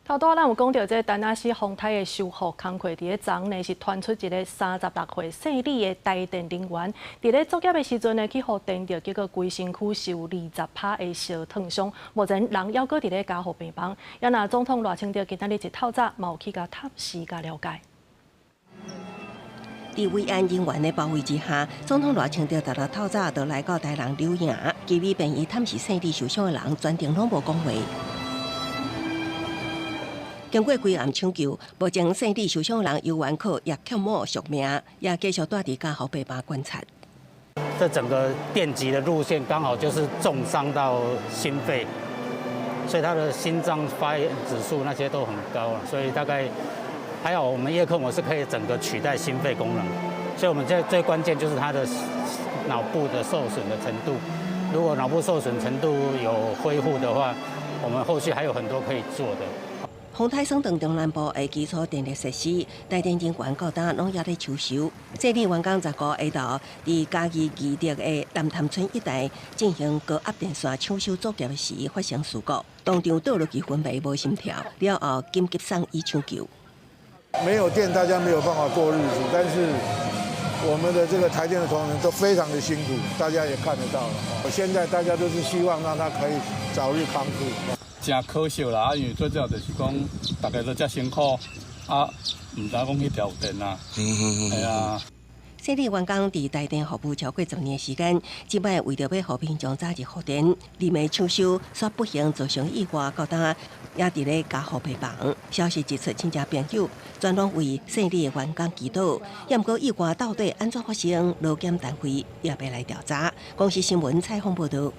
頭拄咱有講著，這田納西風颱的修復工課，佇咧昨昏呢是傳出一个36歲姓李的台電人員，佇咧作業的時陣呢去予電著，結果規身軀受20拍的燒燙傷，目前人猶閣佇咧加護病房。也若總統賴清德今仔日一透早嘛有去共探視佮了解。佇維安人員的包圍之下，總統賴清德逐日透早就來到台南柳營，其尾便醫探視姓李受傷的人，全程攏無講話。經過規暗搶救，目前姓李受傷人尤元可也欠某續命，也繼續蹛佇加護病房觀察。這整個電擊的路線剛好就是重傷到心肺，所以他的心臟發炎指數那些都很高，所以大概還好，我們葉克膜是可以整個取代心肺功能，所以我們現在最關鍵就是他的腦部的受損的程度，如果腦部受損程度有恢復的話，我們後續還有很多可以做的。風颱損斷中南部的基礎電力設施，台電人員到今攏猶咧搶修。這裡員工15下晝，佇嘉義義德的南潭村一帶進行高壓電線搶修作業時發生事故，當場倒落去昏迷無心跳，了後緊急送醫搶救。沒有電，大家沒有辦法過日子，但是我們的這個台電的同仁都非常的辛苦，大家也看得到了。現在大家都是希望讓他可以早日康復。真可惜啦，因為最主要就是講，大家都遮辛苦，啊，毋知講彼條有電啊，係啊。姓李員工佇台電服務超過10年時間，這擺為著欲予民眾早日復電，臨時搶修，煞不幸造成意外，到今也佇咧加護病房。消息一出，親戚朋友全攏為姓李員工祈禱。也毋過意外到底按怎發生，勞檢單位也欲來調查。公視新聞採訪報導。